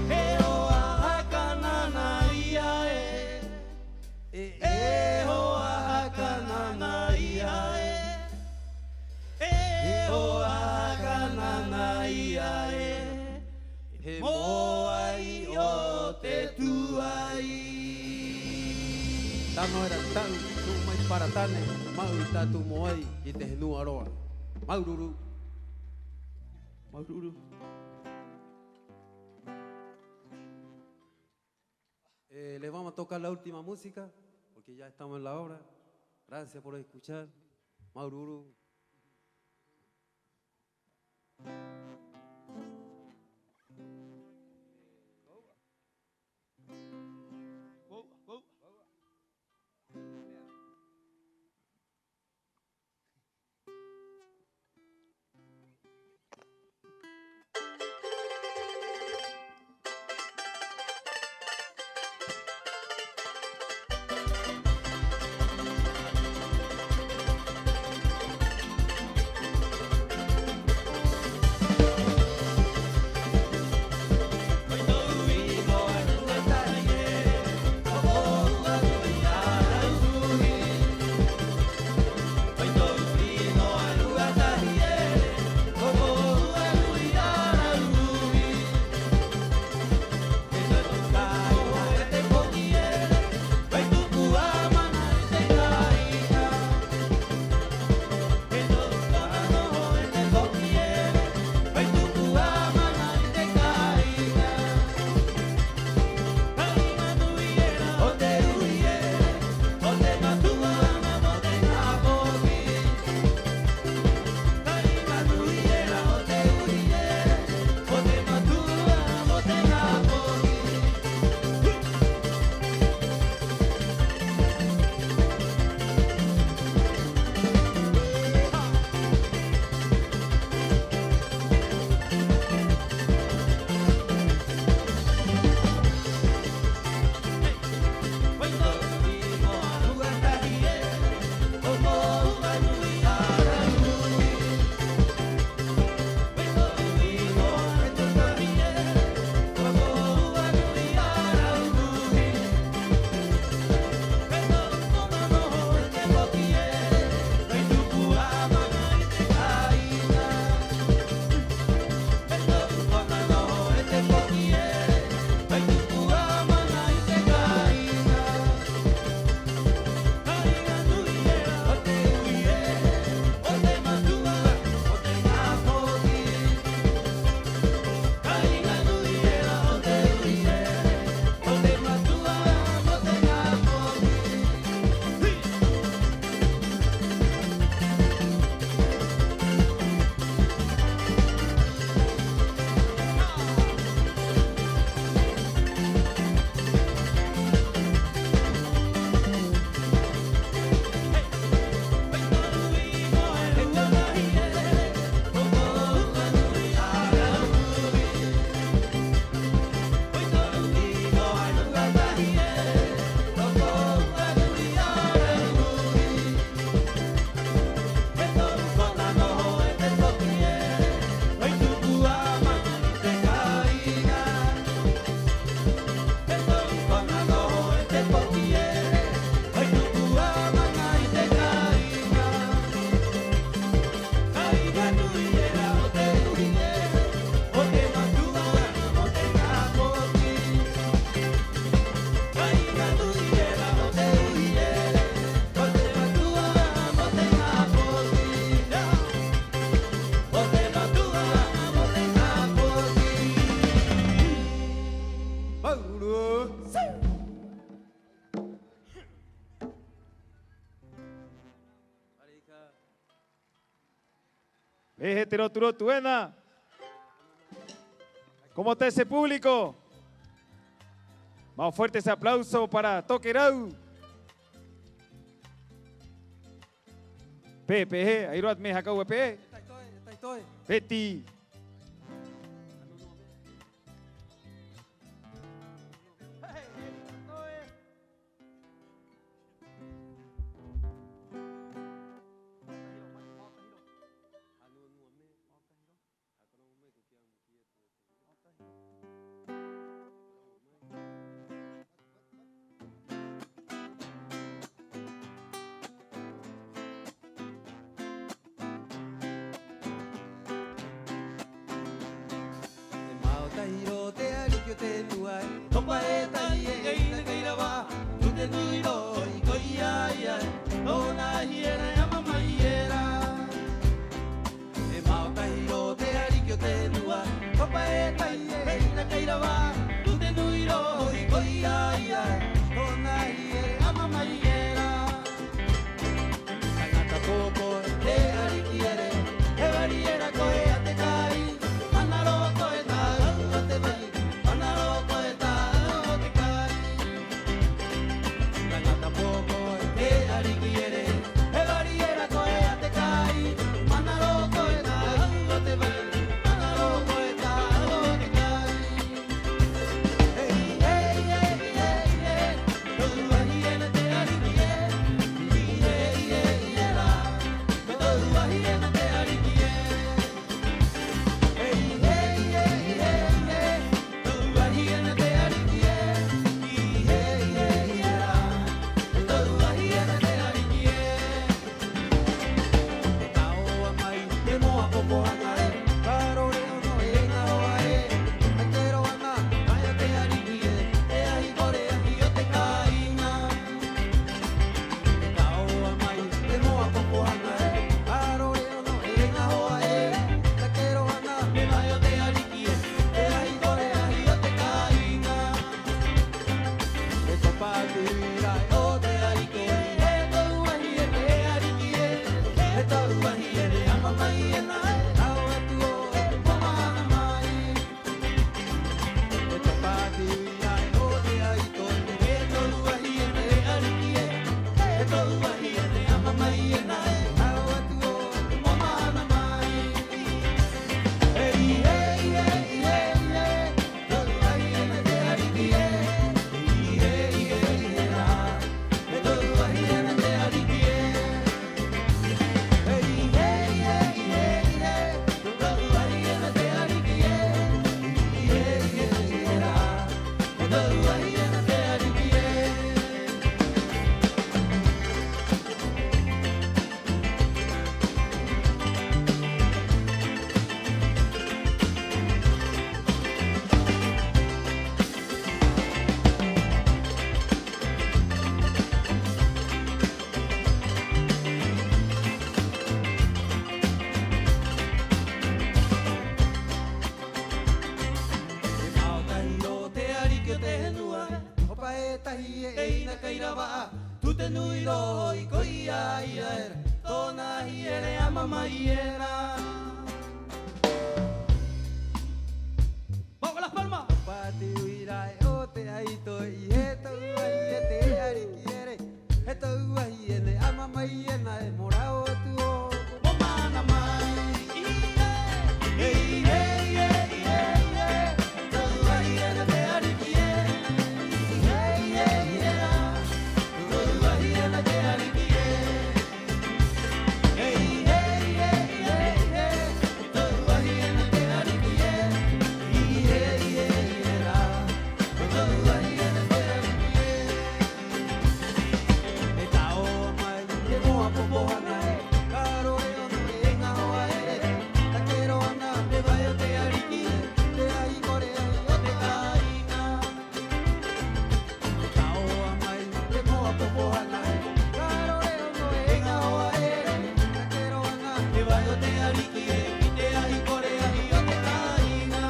E hoa haka nana ia ē, e, e hoa haka nana ia ē. E hoa haka nana ia ē, he mōai o te tuai. Tano era te ta'u, tu'u mai Paratane, ma'u i tātou mōai ki te henua roa. Māuru-uru. Māuru-uru. Eh, le vamos a tocar la última música, porque ya estamos en la hora. Gracias por escuchar. Māuru-uru. Pē hē te rotu-rotu ena. ¿Cómo está ese público? Vamos, fuerte ese aplauso para Tokerau. Pē, pē hē, ¿ai rō te me'e haka 'ou e pē? Peti. E mao tahi rō te 'ariki o te henua, e topa e tahi ē, 'ina kai rava'a, tute nui rō ho'i koia ia, tō'ona ahi era e ama mai era. E mao tahi rō te 'ariki o te henua, topa e tahi ē, 'ina kai rava'a, tute nui rō ho'i koia ia, tō'ona ahi era e ama mai era. Taŋata pō koe, he 'ariki ere, he vari era koe a te kai. Mana rō koe tāua o te vai, mana rō koe tāua o te kai. Taŋata pō koe, he 'ariki ere, he vari era koe a te kai. Mana rō koe tāua o te vai, mana rō koe tāua o te kai. E tao'a mai te moa popohana ē, ka rore 'ono e ŋahoa ē, ka tero 'ana mai o te 'ariki ē, e ahi kore ahi o te kāiŋa. E tao'a mai te moa popohana ē, ka rore 'ono e ŋahoa ē, ka tero 'ana mai o te 'ariki ē, e ahi kore ahi o te kāiŋa. E topa te 'ui ra'e o te 'ariki ē, e to'u ahi ē, e 'ariki ē, e to'u ahi ē, e ama mai ena ē, rao atu ō'oku mo mā'ana mai. E topa te 'ui ra'e o te 'ariki ē, e to'u ahi ē, e 'ariki ē, e to'u ahi ē, e ama mai ena ē, rao atu ō'oku mo mā'ana mai. Ei, ei, ei, ei, ei. E mao tahi rō te 'ariki o te henua, topa e tahi ē, 'ina kai rava'a, tute nui rō ho'i koia ia era, tō'ona ahi era e ama mai era. Vamos, Las Palmas. Topa te 'ui ra'e o te 'aito ē, he to'u ahi ē te 'ariki ere, he to'u ahi ē, e ama mai ena ē, mo rao atu ō'oku mo mā'ana mai. E tao'a mai te moa popohana ē, ka rore 'ono e ŋahoa ere, ka tero 'ana te vai o te 'ariki ē, te ahi kore ahi o te kāiŋa. E tao'a mai te moa popohana ē, ka rore 'ono e ŋahoa ere, ka tero 'ana te vai o te 'ariki ē, ki te ahi kore ahi o te kāiŋa.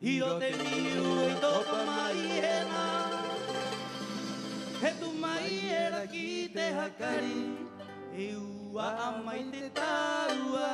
'I roto i te mihiu i topa mai ena, he tu'u mai era ki te hakari, e u'a mai te tāua.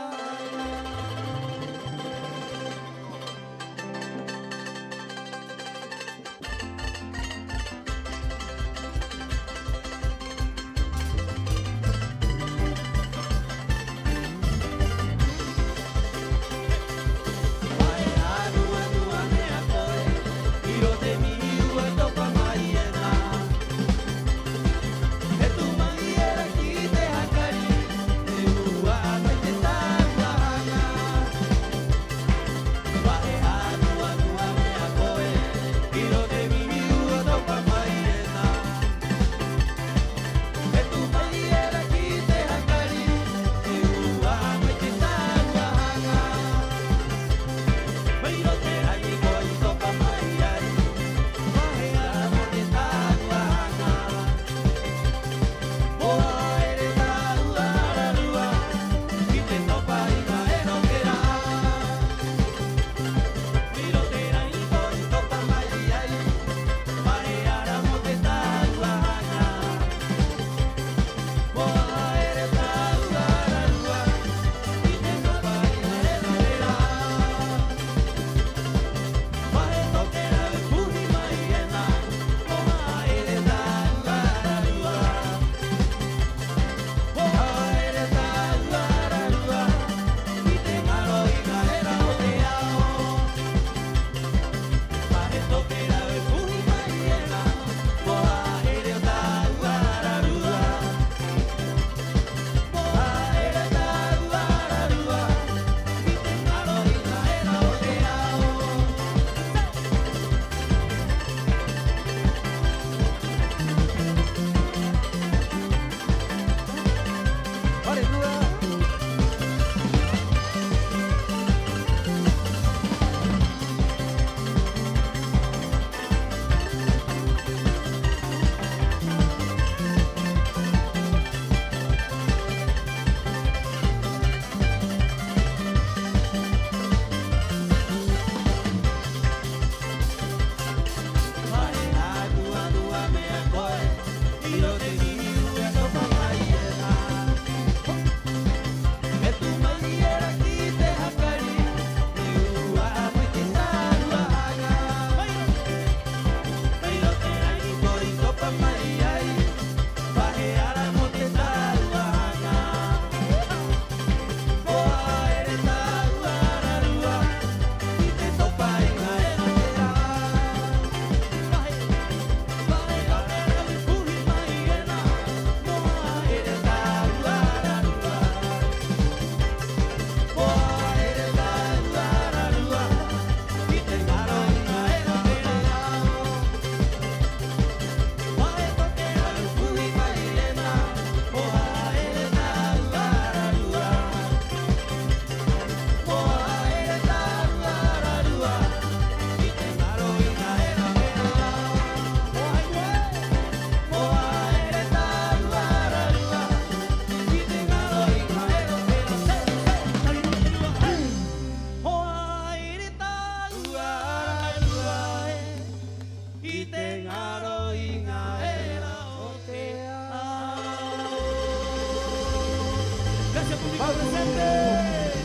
Gracias, público presente.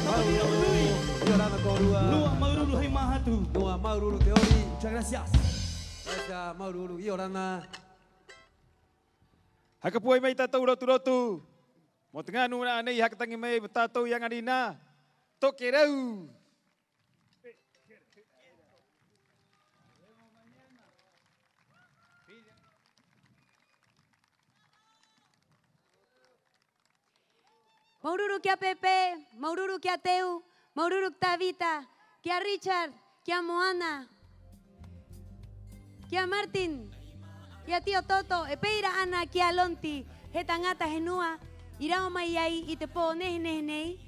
Māuru-uru. 'Iorana kōrua. Nua māuru-uru hai māhatu. Nua māuru-uru te 'ori. Muchas gracias. Gracias, māuru-uru. 'Iorana. Haka puai mai tātou rotu-rotu mo te ŋā nūna'a nei i haka taŋi mai mo tātou i 'aŋarinā. Tokerau. Māuru-uru ki a Pepe, māuru-uru ki a Teu, māuru-uru ki a Tavita, ki a Richard, ki a Moana, ki a Martin, ki a Tio Toto, 'e pē ira 'ana ki a Lonti, he taŋata henua i rao mai ai i te pō nehe-nehe nei,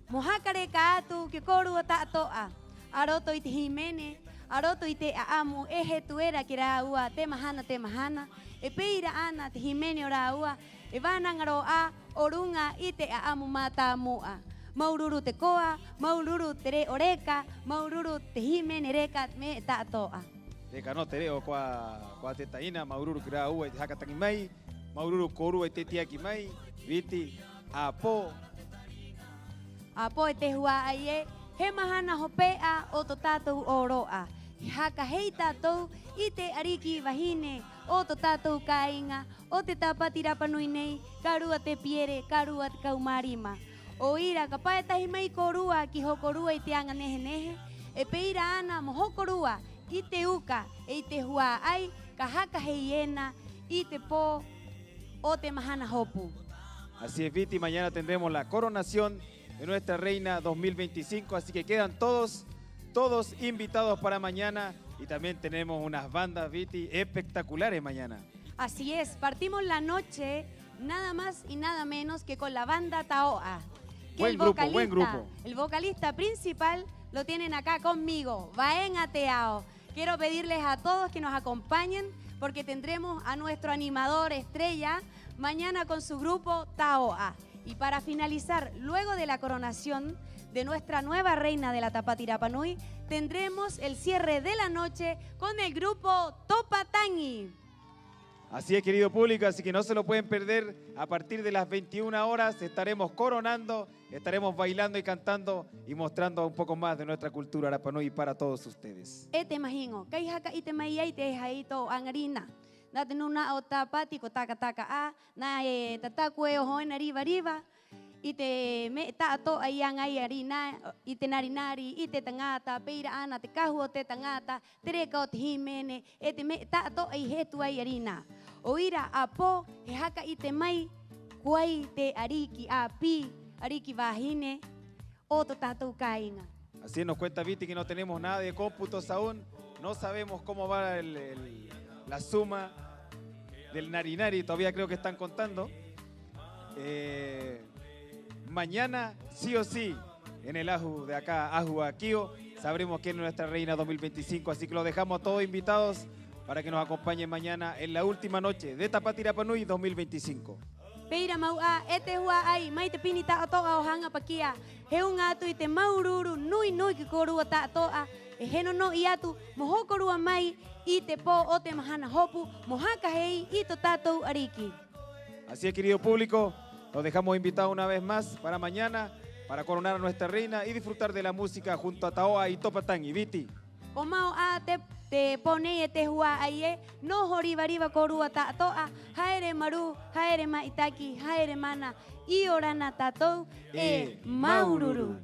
mo haka reka atu ki a kōrua ta'ato'a, a roto i te hīmene, a roto i te 'a'amu e hetu era ki a rāua te mahana, te mahana, 'e pē ira 'ana te hīmene o rāua e vānaŋa rō 'ā o ruŋa i te 'a'amu mātāmu'a. Māuru-uru te koa, māuru-uru te re'o reka, māuru-uru te hīmene reka, me'e ta'ato'a. Reka nō te re'o, ko, ko te taina, māuru-uru ki rā ua i te haka taŋi mai, māuru-uru kōrua i te tiaki mai, Viti, 'āpō. 'Āpō e te hua'ai ē, he mahana hope'a o tō tātou 'ōro'a. He haka hei tātou i te 'ariki vahine o tō tātou kāiŋa, o te Tāpati Rapa Nui nei, ka rua te piere, ka rua te kaumārima. 'O ira ka pae tahi mai kōrua ki hokorua i te aŋa nehe-nehe, 'e pē ira 'ana mo hokorua i te uka 'e i te hua'ai ka haka hei ena i te pō o te mahana hopu. Así es, Viti, mañana tendremos la coronación de nuestra reina dos mil veinticinco, así que quedan todos, todos invitados para mañana y también tenemos unas bandas, Viti, espectaculares mañana. Así es, partimos la noche nada más y nada menos que con la banda Tao'a. Buen grupo, buen grupo. El vocalista principal lo tienen acá conmigo, Vaeŋa Te Ao. Quiero pedirles a todos que nos acompañen porque tendremos a nuestro animador estrella mañana con su grupo Tao'a. Y para finalizar, luego de la coronación de nuestra nueva reina de la Tāpati Rapa Nui, tendremos el cierre de la noche con el grupo Topa Taŋi. Así es, querido público, así que no se lo pueden perder. A partir de las veintiuna horas estaremos coronando, estaremos bailando y cantando y mostrando un poco más de nuestra cultura Rapa Nui para todos ustedes. E te mahiŋo, kai haka 'ite mai ai te hei tō aŋa rinā. Nā te nūna'a o Tāpati ko taka-taka 'ā, nā e tataku e oho ena riva-riva i te me'e ta'ato'a i aŋa ai a rinā, i te nari-nari, i te taŋata, pē ira 'ana te kahu o te taŋata, te reka o te hīmene, 'e te me'e ta'ato'a i hetu ai a rinā. 'O ira 'āpō he haka 'ite mai ko ai te 'ariki 'āpī, 'ariki vahine o tō tātou kāiŋa. Así es, nos cuenta Viti que no tenemos nada de cómputos aún, no sabemos cómo va el, el, la suma del nari-nari, todavía creo que están contando. Eh, mañana, sí o sí, en el ahu de acá, Ahu a Kio, sabremos quién es nuestra reina dos mil veinticinco, así que los dejamos a todos invitados para que nos acompañen mañana en la última noche de Tāpati Rapa Nui dos mil veinticinco. Pē ira mau 'ā, e te hua'ai, mai te pini ta'ato'a o Haŋa Pakia, he uŋa atu i te māuru-uru nui-nui ki a kōrua ta'ato'a, 'e he no-no'i atu mo hokorua mai i te pō o te mahana hopu, mo haka hei i tō tātou 'ariki. Así es, querido público, los dejamos invitados una vez más para mañana, para coronar a nuestra reina y disfrutar de la música junto a Tao'a y Topa Taŋi. Viti. Ko mao 'ā te, te pō nei e te hua'ai ē, noho riva-riva kōrua ta'ato'a, ha'ere marū, ha'ere ma'itaki, ha'ere mana, 'iorana tātou, 'e māuru-uru.